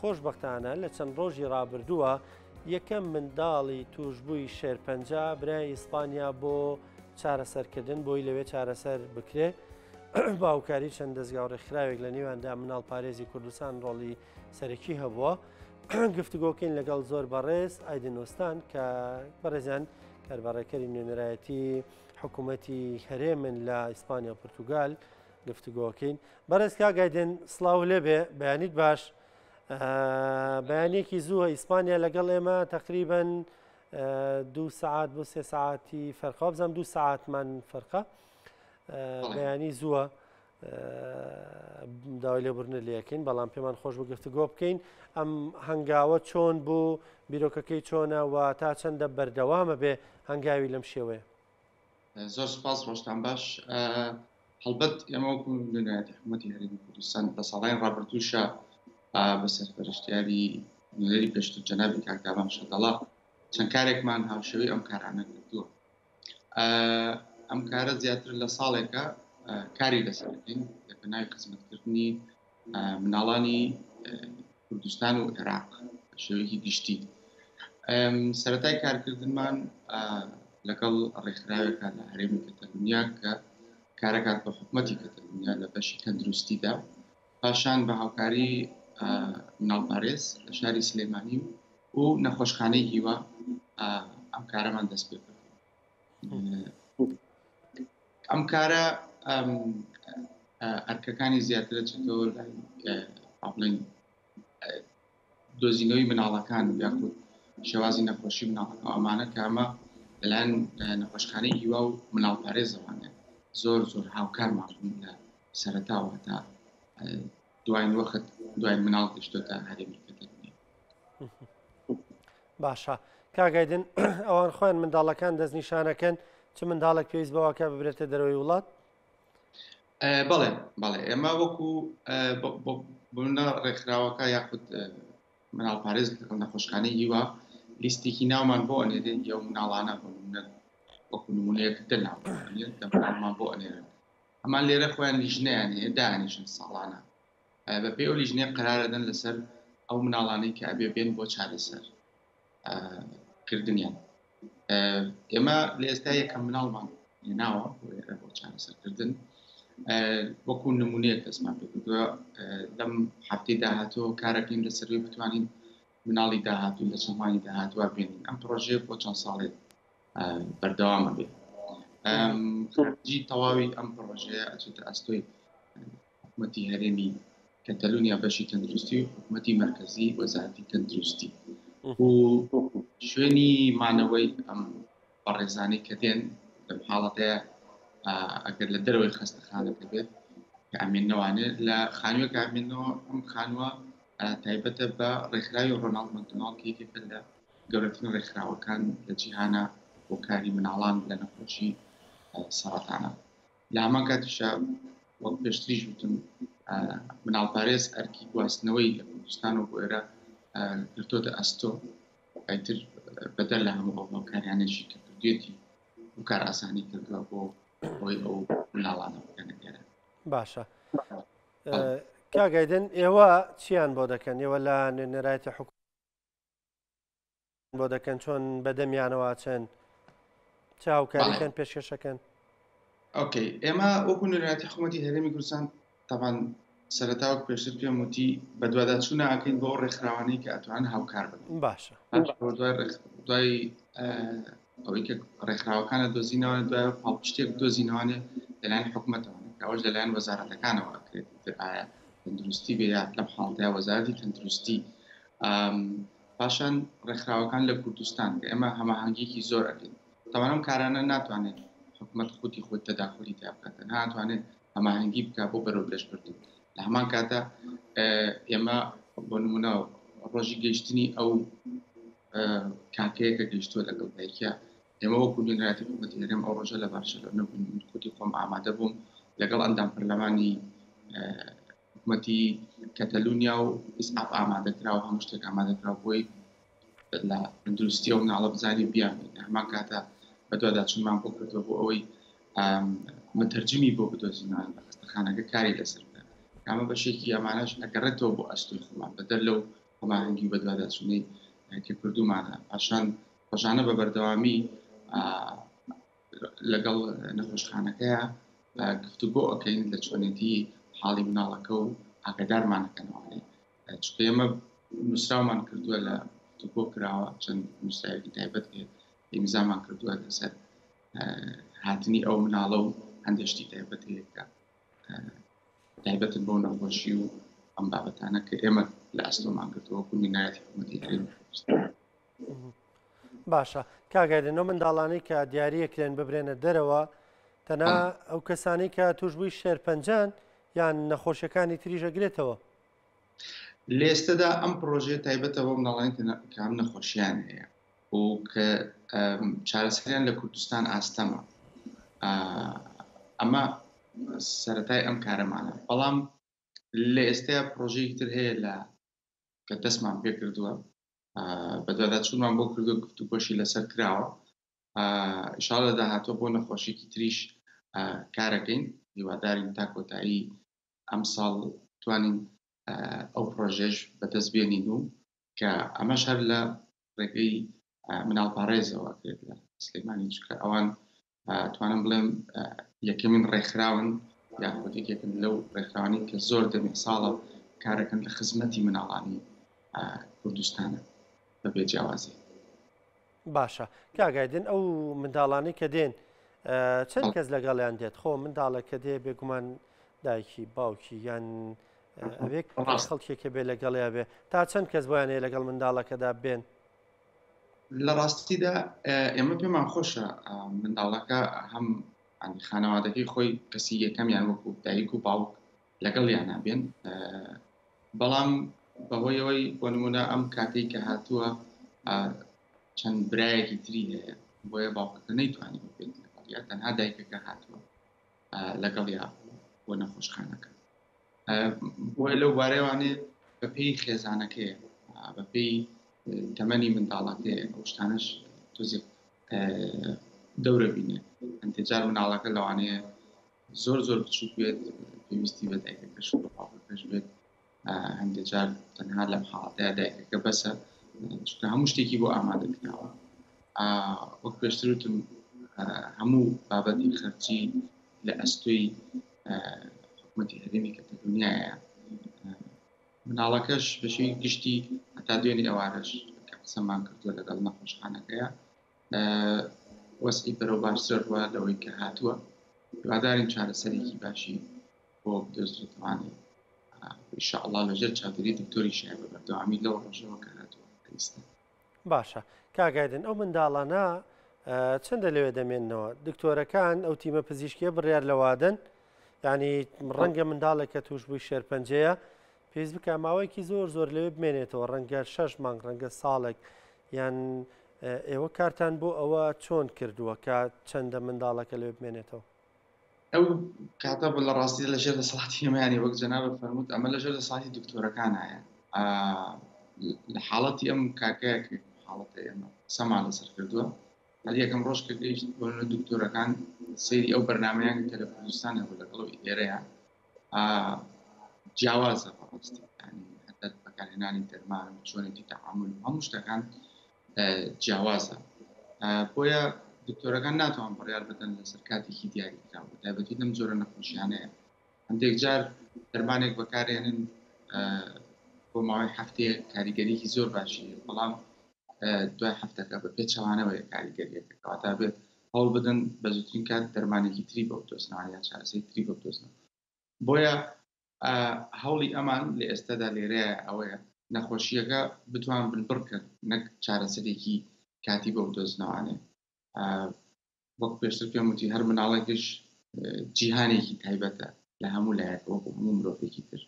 خۆشبەختانە لە چەند ڕۆژی ڕابردووە یەکەم منداڵی تووشبووی شێرپەنجە برای ئیسپانیا بۆ چارەسەرکردن بۆی لەوێ چارەسەر بکرێ بە هاوکاری چەند دەزگا و ڕێکخراوێک لە نێواندا مناڵپارێزی کوردستان ڕۆڵی سەرەکی هەبووە. گفتوگۆکەین لەگەڵ زۆر بەڕێز ئایدن ئۆستان کە بەڕێزیان کاربەڕێکەری نوێنەرایەتی حکوومەتی هەرێمن لە ئیسپانیا و پرتوگال گفتوگۆکەین. بەڕێز کاک ئایدن سڵاو لێبێ بەیانیت باش. بەیانێکی زووە ئیسپانیا لەگەڵ ئێمە تقریبن دو سعات بۆ سێ سعاتی فەرقا بزانام دو سعاتمان فەرقە بەیانی زووە داوای لێبوردنت لێکەین بەڵام پێمان خۆش بوو گفتوگۆ بکەین ئەم هەنگاوە چۆن بوو بیرۆکەکەی چۆنە و تا چەندە بەردەوامە بێ هەنگاوی لەم شێوەیە زۆر سپاس ڕۆژتان باش هەڵبەت ئێمە وەکو نوێنەرایەتی حکوومەتی هەرێمی کوردستان لە ساڵانی ڕابردووشە بە سەرپەرشتیاری نوێنەری پێشتر جەنابی کاک دابان شەدەڵا چەند کارێکمان هاوشێوەی ئەم کارانە کردووە ئەم کارە زیاتر لە ساڵێکە کاری لەسەر دەکەین لە پێناوی خزمەتکردنی مناڵانی کوردستان و عێراق بە شێوەیەکی گشتی سەتای کارکردنمان لەگەڵ ڕێکخراوێکە لە هەرێمی کەتەلونیا کە کارەکات بە حکوومەتی کەتەلونیا لە بەشی تەندروستیدا پاشان بە هاوکاری مناڵپارێز لە شاری سلێمانی و نەخۆشخانەی هیوا ئەم کارەمان دەست پێ کرد ئەم کارە ئەرکەکانی زیاترە چێتەوە لای بڵێن دۆزینەوەی مناڵەکان و یاخود شێوازی نەخۆشی مناڵەکە ئەمانە کە ئەمە لەلایەن نەخۆشخانەی هیوا و مناڵپارێزەوانێ زۆر زۆر هاوکارمان بوون لە سەرەتاوە تا دواین وەخت دوای مناڵ گەشتۆتە هەرێمی کەتەلونیا. باشە کاک ئایدن ئەوان خۆیان منداڵەکان دەستنیشانەکەن چ منداڵێک پێویست بەوەکە ببرێتە دەرەوەی وڵات؟ بەڵێ بەڵێ ئێمە وەکو بنە ڕێکخراوەکە یاخود مناڵپارێز لەگەڵ نەخۆشخانەی هیوا لیستێکی ناومان بۆ ئەنێرێت ئەو مناڵانە بۆ نمونە وەکو نمونەیەک دە ناو دە مناڵمان بۆ ئەنێرن ئەمان لێرە خۆیان لیژنەیان هەیە دانیشن ساڵانە بە پێی ئەو لیژنەیە قەرارەدەن لەسەر ئەو مناڵانەی کە ئەبێ بێن بۆ چارەسەر کردنیان ئێمە لە ئێستا یەکەم مناڵمان هێناوە بۆ ئێرە بۆ چارەسەرکردن وەکو نمونەیەک دەستمان پێکردووە لەم هەفتەی داهاتوو کارەکەین لەسەروی بتوانین مناڵی داهاتوو لە چەند مانگی داهاتووە بێنین ئەم پرۆژەیە بۆ چەند ساڵێک بەردەوامە بێت خەرجی تەواوی ئەم پرۆژەیە ئەچێتە ئەستۆی حکوومەتی هەرێمی کەتەلونیا بەشی تەندروستی و حکوومەتی مەرکەزی وەزارەتی تەندروستی و شوێنی مانەوەی ئەم بەڕێزانەی کە دێن لەم حاڵەتەیە ئەگەر لە دەرەوەی خەستەخانەکە بێت کە ئەمێنەوانێ لە خانوویەکە ئەمێنەوە ئەم خانووە تایبەتە بە ڕێکخراوی ڕۆناڵد مەکدۆناڵد کە یەکێکە لە گەورەترین ڕێکخراوەکان لە جیهانە بۆ کاری مناڵان لە نەخۆشی سەڕەتانە لە هەمان کاتیشا وەک پێشتریش وتم مناڵپارێز ئەرکی گواستنەوەی لە کوردستان و بۆ ئێرە گرتۆتە ئەستۆ ئیتر بەدەر لە هەموو ئەو هاوکاریانەشی کە کردوێتی و کار ئاسانی کردووە بۆ ئەوەی ئەو مناڵانە بگەنە ئێرە. باشە کاک ئایدن ئێوە چیان بۆ دەکەن ئێوە لە نوێنەرایەتی حکومەت بۆ دەکەن چۆن بەدەمیانەوە ئەچن چ هاوکاریکەن پێشکەشەکەن؟ ئۆکەی ئێمە وەکو نوێنەرایەتی حکوومەتی هەرێمی کوردستان تەبان سەرەتا وەک پێشتر پێم وتی بەدواداچوونە ئەکەین بۆ ئەو ڕێکخراوانەی کە ئەتوانن هاوکار بن باشە دوای دوای ئەوەی کە ڕێکخراوەکانە دۆزینەوە دوای پاڵپشتێک دۆزینەوانێ لەلایەن حکوومەتەوە ئەوەش لەلایەن وەزارەتەکانەوە ئەکرێت ئایا تەندروستی بێ یا لەم حاڵەتەیا وەزارەتی تەندروستی پاشان ڕێکخراوەکان لە کوردستان کە ئێمە هەماهەنگیەکی زۆر ئەکەین تەوان ئەم کارانە ناتوانێت حکومەت خودی خۆی تەداخلی تیا بکات تەنها ئەتوانێت هەماهەنگی بکات بۆ بەرەو پێشبردن لە هەمان کاتە ئێمە بۆ نمونە ڕۆژی گەیشتنی ئەو کاکەیە کە گەیشتووە لەگەڵ دایکە ئێمە وەکو نوێنەرایەتی حکومەتی هەرێم ئەو ڕۆژە لە بارشەلۆنە بووین من خودی خۆم ئامادە بووم لەگەڵ ئەندام پەرلەمانی حکومەتی کەتەلونیا و ئیسعاف ئامادەکرا و هەموو شتێک ئامادەکرا بۆی لە تەندروستی ئەو مناڵە بزانین بیان لە هەمان کاتە بەدواداچوونمان بۆ کردووە بۆ ئەوەی متەرجمی بۆ بدۆزینەوە لە خەستەخانەکە کاری لەسەر بکات ئەمە بەشێکی ئەمانەش ئەگەڕێتەوە بۆ ئەستۆی خۆمان بەدەر لەو. هەماهەنگی و بەدواداچوونەی کە کردوومانە. پاشان ڕۆژانە بە بەردەوامی لەگەڵ نەخۆشخانەکەیە گفتوگۆ ئەکەین لە چۆنێتی حاڵی مناڵەکە و ئاگادارمانەکەنەوانێ چونکە ئێمە نووسراومان کردووە لە گفتوگۆ کراوە چەند نووسراوێکی تایبەت هەیە ئیمزامان کردووە لەسەر هاتنی ئەو مناڵە و هەندێک شتی تایبەت هەیە کە تایبەتن بۆ نەخۆشی و ئەم بابەتانە کە ئێمە لە ئەستۆمان گرتووە وەکو نوێنەرایەتی حکوومەتی هەرێمی کوردستان. باشە کاک ئایدن ئەو منداڵانەی کە دیاریەکرێن ببرێنە دەرەوە تەنها ئەو کەسانەی کە توشبووی شێرپەنجەن یان نەخۆشیەکانی تریش ئەگرێتەوە؟ لە ئێستەدا ئەم پڕۆژەیە تایبەتە بۆ منداڵانی کە ئەم نەخۆشیان هەیە و کە چارەسەریان لە کوردستان ئاستەمە ئەمە سەتای ئەم کارەمانە بەڵام لە ئێستایا پرۆژەیەکی تر هەیە لە کە دەستمان پێ کردووە بەدواداچوونمان بۆ کردو گفتوگۆشی لەسەر کراوە ئیشاڵ لە داهاتوە بۆ نەخۆشیکی تریش کارەکەین هیوادارین تا کۆتایی ئەمساڵ توانین ئەو پرۆژێش بەدەست بێنین و کە ئەمەش هەر لە ڕێگەی مناڵپارێزەوە کرێت لە سلێمانی چکە ئەوان توانم بڵێم یەکەمین ڕێکخراون یاخود یەکێکن لەو ڕێکخراوانی کە زۆر دەمێ ساڵە کارەکەن لە خزمەتی مناڵانی کوردستانە بەبێ جیاوازی. باشە کاک ئایدن ئەو منداڵانەی کە دێن چەند کەس لەگەڵیان دێت خۆ منداڵە کە دێ بێگومان دایکی باوکی یان ئەوێک خەڵکێکە بێ لەگەڵیا بێ تا چەند کەس بۆیان هەیە لەگەڵ منداڵەکەدا بێن؟ لە ڕاستیدا ئێمە پێمان خۆشە منداڵەکە هەم خانەوادەکەی خۆی کەسی یەکەمیان وەکو دایک و باوک لەگەڵیانە بێن بەڵام بەهۆیەوەی بۆ نمونە ئەم کاتێک کە هاتووە چەند برایەکی تری هەیە بۆیە باوکەکە نەیتوانی بێت لەگەڵیا تەنها دایکەکە هاتووە لەگەڵیا بۆ نەخۆشخانەکە بۆیە لەو بارەیەوانێ بەپێی خێزانەکەیە بەپێی تەمەنی منداڵەکەیە ئەو شتانەش تۆزێک دەورە بینێ هەندێک جار مناڵەکە لەوانەیە زۆر زۆر بچووک بێت پێویستی بە دایکەکەش و باوکەکەش بێت هەندێک جار تەنها لەم حاڵەتەیە دایکەکە بەسە چونکە هەموو شتێکی بۆ ئامادە کراوە وەک پێشتر وتم هەموو بابەتی خەرجی لە ئەستۆی حکوومەتی هەرێمی کەتەلۆنیایە مناڵەکەش بە شێوەی گشتی هەتا دوێنێ ئەوارەش کە قسەمان کردووە لەگەڵ نەخۆشخانەکەیە وەزعی بەرەو باشتر ڕوە لەوەی کە هاتووە هیوادارین چارەسەرێکی باشی بۆ بدۆزرێتەوانێ ئیشاءاللە لەژێر چاودێری دکتۆری شای بە بەردەوامی لەو ڕۆژەوە کە هاتووە ئێستا. باشە کاک ئایدن ئەو منداڵانە چەندە لەوێ دەمێننەوە دکتۆرەکان ئەو تیمە پزیشکیە بڕیار لەوادەن ینی ڕەنگە منداڵێک کە توش بووی شێرپەنجەیە پێویست بکە ماوەیەکی زۆر زۆر لەوێ بمێنێتەوە ڕەنگە شەش مانگ ڕەنگە ساڵێک یان ئێوە کارتان بۆ ئەوە چۆن کردووە کە چەندە منداڵەکە لەوێ بمێنێتەوە؟ ئەو کاتە بە لە ڕاستی لە ژێر دەسەڵاتی ئێمەیانی وەک جەنابت فەرمووت ئەمە لە ژێر دەسەڵاتی دکتۆرەکانایە لە حاڵەتی ئەم کاکەیە کە حاڵەتە ئێمە قسەمان لەسەر کردووە هەر یەکەم ڕۆژ کە گەیشت بۆ دکتۆرەکان سەیری ئەو بەرنمەیان کە لە کوردستان هەبوو لەگەڵ ئێرەیە جیاوازە بەڕاستی هەتا بەکارهێنانی دەرمان و چۆنێتی تەعامل و هەموو شتەکان جیاوازە بۆیە دکتۆرەکان ناتوان بڕیار بدەن لەسەر کاتێکی دیاریکراو بە تایبەتی لەم جۆرە نەخۆشیانەیە هەندێک جار دەرمانێک بەکارێنن بۆ ماوەی هەفتەیە کاریگەریکی زۆر باشی بەڵام دوای هەفتەکە بە پێچەوانەوەی کاریگەریەکە کەواتە بێت هەوڵ بدەن بە زووترین کات دەرمانێکی تری بۆ بدۆزنەوە یان چارەسەری تری بۆ بدۆزنەوە بۆیە هەوڵی ئەمان لە ئێستادا لێرەیە ئەوەیە نەخۆشیەکە بتوان بنبڕکەن نەک چارەسەرێکی کاتی بۆ بدۆزنەوانێ وەک پێشتر پێم وتی هەر مناڵێکیش جیهانێکی تایبەتە لە هەموو لایەک وەکو هەموو مرۆڤێکی تر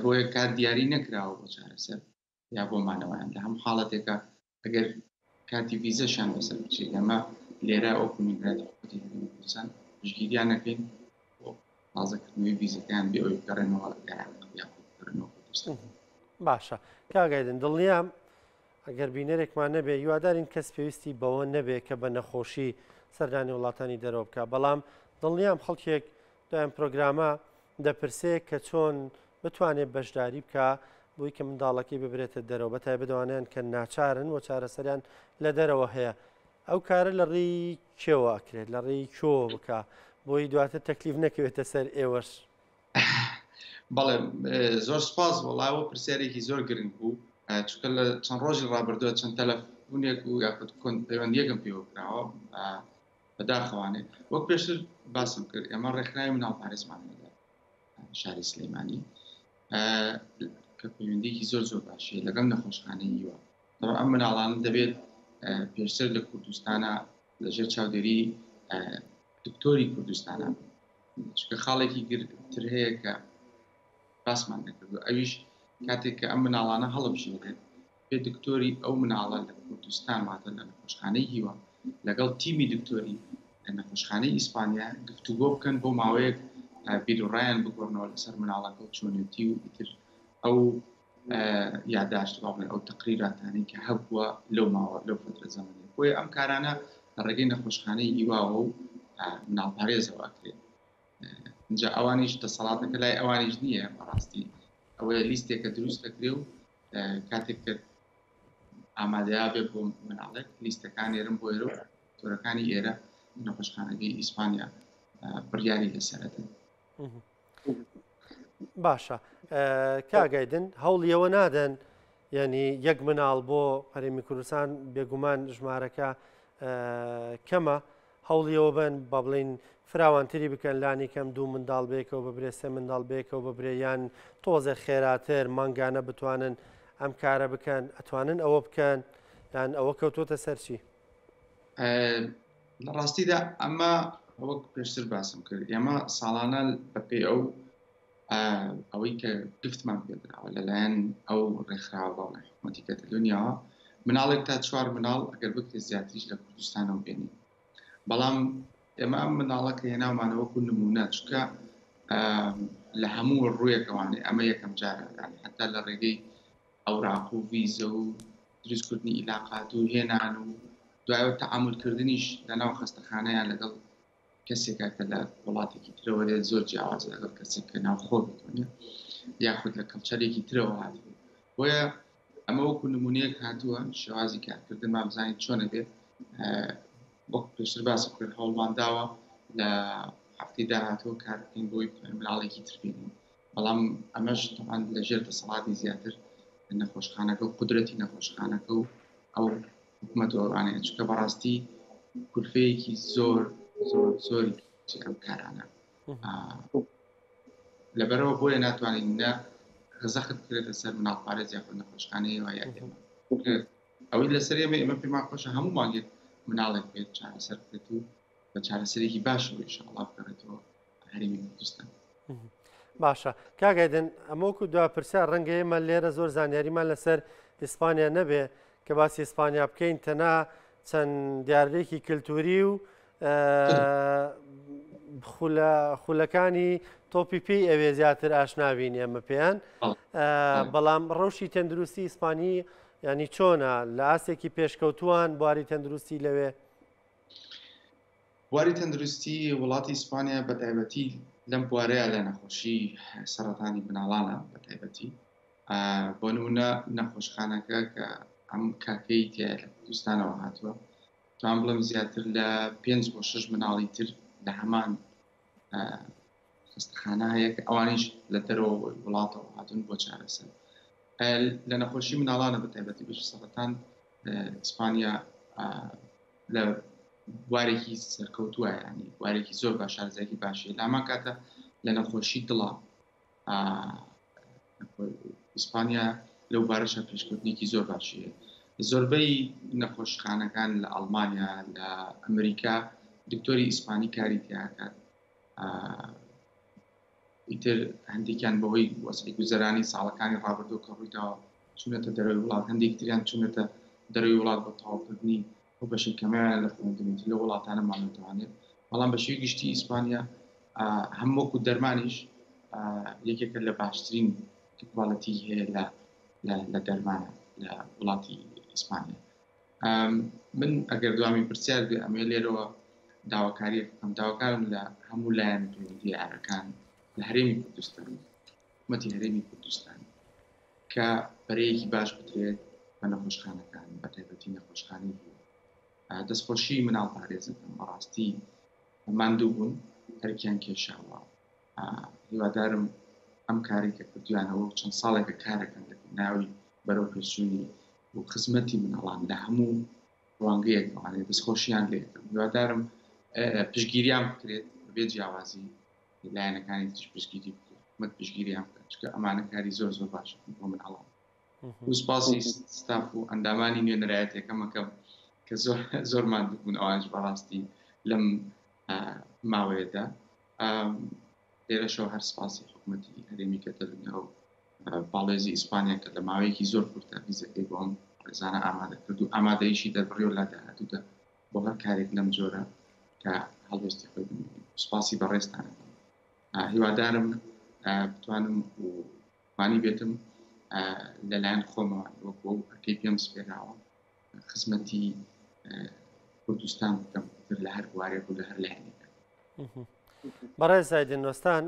بۆیە کات دیاری نەکراوە بۆ چارەسەر یا بۆ مانەوەیان لە هەموو حاڵەتێکە ئەگەر کاتی ڤیزەشیان بەسەر بچێت ئێمە لێرە وەکو نوێنەرایەتی حکوومەتی هەرێمی کوردستان پشتگیریان نەکەین بۆ تازەکردنەوەی ڤیزەکەیان بێ ئەوەی بگەڕێنەوە عێراق یاخود بگەڕێنەوە کوردستان. باشە کاک ئایدن دڵنیام ئەگەر بینەرێکمان نەبێ هیوادارین کەس پێویستی بەوە نەبێ کە بە نەخۆشی سەردانی وڵاتانی دەرەوە بکە بەڵام دڵنیام خەڵکێک دوایان پرۆگرامە دەپرسێ کە چۆن بتوانێت بەشداری بکە بۆی کە منداڵەکەی ببرێتە دەرەوە بە تایبەت ئەوانەیان کە ناچارن و چارەسەریان لە دەرەوە هەیە ئەو کارە لە ڕێی کێوە ئەکرێت لە ڕێی کۆوە بکە بۆی دواتر تەکلیف نەکەوێتە سەر ئێوەش. بەڵێ زۆر سپاس وەڵاوە پرسیارێکی زۆر گرنگ بوو چونکە لە چەند ڕۆژی ڕابردووە چەند تەلەفونێک و یاخود پەیوەندیەکەم پێوە کراوە بەداخەوانێ وەک پێشتر باسم کرد ئێمە ڕێکخراوی مناڵپارێزمان هەیە شاری سلێمانی کە پەیوەندیکی زۆر زۆر باشی لەگەڵ نەخۆشخانەی هیوا طبعا ئەم مناڵانە دەبێت پێشتر لە کوردستانە لەژێر چاودێری دکتۆری کوردستانە چونکە خاڵێکی تر هەیە کە باسمان نەکردو ئەویش کاتێک کە ئەم مناڵانە هەڵبژێرێت پێ دکتۆری ئەو مناڵە لە کوردستان واتە لە نەخۆشخانەی هیوا لەگەڵ تیمی دکتۆری لە نەخۆشخانەی ئیسپانیا گفتوگۆ بکەن بۆ ماوەیەک بیروڕایان بگۆڕنەوە لەسەر مناڵەکە و چۆنێتی و ئیتر ئەو یاداشت با بڵێن ئەو تەقریراتانەی کە هەبووە لەو ماوە لەو فترە زەمەنی بۆیە ئەم کارانە لە ڕێگەی نەخۆشخانەی هیواوە و مناڵپارێزەوە ئەکرێت اینجا ئەوانیش دەسەڵاتەکە لای ئەوانیش نییە بەڕاستی ئەوەیە لیستێکە دروست دەکرێ و کاتێک کە ئامادەیا بێ بۆ مناڵێک لیستەکان ئێرم بۆ ئێرە و دکتۆرەکانی ئێرە نەخۆشخانەکەی ئیسپانیا بڕیاری لەسەرەدەن. باشە کاگایدن هەوڵیەوە نادەن یعنی یەک مناڵ بۆ هەرێمی کوردستان بێگومان ژمارەکە کەمە هەوڵیەوە بن با بڵین فراوانتری بکەن لانی کەم دوو منداڵ بێکەوە ببرێ سێ منداڵ بێکەوە ببرێ یان تۆزێ خێراتر مانگانە بتوانن ئەم کارە بکەن ئەتوانن ئەوە بکەن یان ئەوە کەوتوتە سەرچی لە ڕاستیدا ئەمە وەک پێشتر باسم کرد ئێمە ساڵانە بەپێی ئەو ئەوەی کە گفتمان پێدراوە لەلایەن ئەو ڕێکخراوە باڵای حکوومەتی کەتەلۆنیاوە مناڵێک تا چوار مناڵ ئەگەر بکرێت زیاتریش لە کوردستانەوە بێنین بەڵام ئێمە ئەم مناڵە کە هێناومانە وەکو نمونە چونکە لە هەموو ڕوویەکەوانێ ئەمە یەکەم جارە حتا لە ڕێگەی ئەوراق و ڤیزە و دروستکردنی ئیلاقات و هێنان و دوایەوە تەعامولکردنیش لەناو خەستەخانەیان لەگەڵ کەسێکە کە لە وڵاتێکی ترەوە دێت زۆر جیاوازە لەگەڵ کەسێک کە ناوخۆ بێت یاخود لە کەڵچەرێکی ترەوە هاتبێت بۆیە ئەمە وەکو نمونەیەک هاتووە شێوازی کارکردن با بزانین چۆنە بێت وەک پێشتر باسی کرد هەوڵمان داوە لە هەفتەی داهاتوو کار بکەین بۆی مناڵێکی تر بێنین بەڵام ئەمەش تەبعەن لە ژێر دەسەڵاتی زیاتر نەخۆشخانەکە و قودرەتی نەخۆشخانەکە و ئەو حکومەت و ئەوانەیە چونکە بەڕاستی کولفەیەکی زۆر زۆر زۆری ئەم کارانە لەبەرەوە بۆیە ناتوانین نە زەخت بکرێتە سەر مناڵپارێز یاخود نەخۆشخانەیە یا ئێمە ئەوەی لەسەر ئێمە ئێمە پێمان خۆشە هەموو مانگێک مناڵێک بێت چارەسەر بکرێت و بە چارەسەرێکی باشەوە ئینشاءڵڵا بگەڕێتەوە هەرێمی کوردستان. باشە کاک ئایدن ئەمە وەکو دوا پرسیار ڕەنگە ئێمە لێرە زۆر زانیاریمان لەسەر ئیسپانیا نەبێ کە باسی ئیسپانیا بکەین تەنها چەند دیاردەیەکی کللتوری و خولەکانی تۆپی پێی ئەوێ زیاتر ئاشنابین ئێمە پێیان بەڵام ڕەوشی تەندروستی ئیسپانی ینی چۆنە لە ئاستێکی پێشکەوتووان بواری تەندروستی لەوێ بواری تەندروستی وڵاتی ئیسپانیا بە تایبەتی لەم بوارەیە لە نەخۆشی سەرەتانی مناڵانە بە تایبەتی بۆ نمونە نەخۆشخانەکە کە ئەم کاکەی تیا لە کوردستانەوە هاتووە توان بڵێم زیاتر لە پێنج بۆ شش مناڵی تر لە هەمان خەستەخانە هەیە کە ئەوانیش لە دەرەوە وڵاتەوە هاتون بۆ چارەسەر لە نەخۆشی مناڵانە بە تایبەتی بەش سەرەتان ئیسپانیا لە بوارێکی سەرکەوتووە ینی بوارێکی زۆر باش شارەزایەکی باشی لامان کاتە لە نەخۆشی دڵە ئیسپانیا لەو بارەشە پێشکەوتنێکی زۆر باشی هەیە زۆربەی نەخۆشخانەکان لە ئەڵمانیا لە ئەمریکا دکتۆری ئیسپانی کاری تیاکات ئیتر هەندێکیان بەهۆی وەزعی گوزەرانی ساڵەکانی ڕابردوو کە ڕوویداوە چوونەتە دەرەوەی وڵات، هەندێکی تریان چوونەتە دەرەوەی وڵات بۆ تەواوکردنی ئەو بەشەی کەمەیانە لە خوێندنێتی لەو وڵاتانە ماونەتەوانێت، بەڵام بە شێوەی گشتی ئیسپانیا هەم وەکو دەرمانیش یەکێکە لە باشترین کوالیتی هەیە لە لە دەرمانە لە وڵاتی ئیسپانیا. من ئەگەر دوامی پرسیار بێ ئەمێ لێرەوە داواکاریەک بکەم داواکارم لە هەموو لایەن پەیوەندیارەکان لە هەرێمی کوردستان حکومەتی هەرێمی کوردستان کە. کە پەرەیەکی باش بدرێت بە نەخۆشخانەکان بە تایبەتی نەخۆشخانەی هیوا. دەستخۆشی مناڵ پارێزەکەم بەڕاستی ماندوو بوون ئەرکیان کێشاوە هیوادارم ئەم کارێک کە کردویانەوە چەند ساڵێکە کارەکەن لە ناوی بەرەو پێچوونی و خزمەتی مناڵان لە هەموو ڕوانگەیەک ئەوانەیە دەستخۆشیان لێکەم هیوادارم پشگیریان بکرێت بێ جیاوازی لایەنەکانی تریش پشگیری بکرێت حکومەت پشگیریان بکات چونکە ئەمانە کاری زۆر زۆر باشن بۆ مناڵان و سپاسی ستاف و ئەندامانی نوێنەرایەتەکەمەکەم کە زۆر زۆر ماندوو بوون ئەوانش بەڕاستی لەم ماوەیەدا لێرەشەوە هەر سپاسی حکوومەتی هەرێمی کەتەلونیا و باڵێزی ئیسپانیا کە لە ماوەیەکی زۆر کورتە ڤیزەکەی بۆ ئەم ڕێزانە ئامادە کرد و ئامادەیشی دەربڕیەوە لە داهاتوودا بۆ هەر کارێک لەم جۆرە کە هەڵوێستی خۆی بنوێنێت. سپاسی بەڕێزتان ئەکەم. هیوادارم بتوانم و توانی بێتم لەلایەن خۆمەوە وەک ئەو ئەرکەی پێم سپێراوە خزمەتی کوردستان بکەم لە هەر بوارێک و لە هەر لایەنێک. بەڕێز ئایدن نۆستان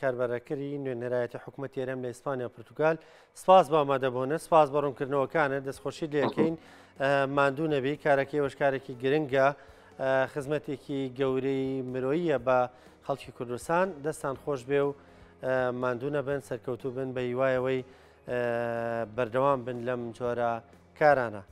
کاربەرەکەری نوێنەرایەتی حکوومەتی هەرێم لە ئیسپانیا و پرتوگال سپاس بۆ ئامادەبوونت سپاس بە ڕوونکردنەوەکانت دەستخۆشی لێکەین ماندوو نەبی کارەکەی ئێوەش کارێکی گرنگە خزمەتێکی گەورەی مرۆییە بە خەڵکی کوردستان دەستان خۆش بێ و ماندوو نەبن سەرکەوتوو بن بە هیوایەوەی بەردەوام بن لەم جۆرە کارانە.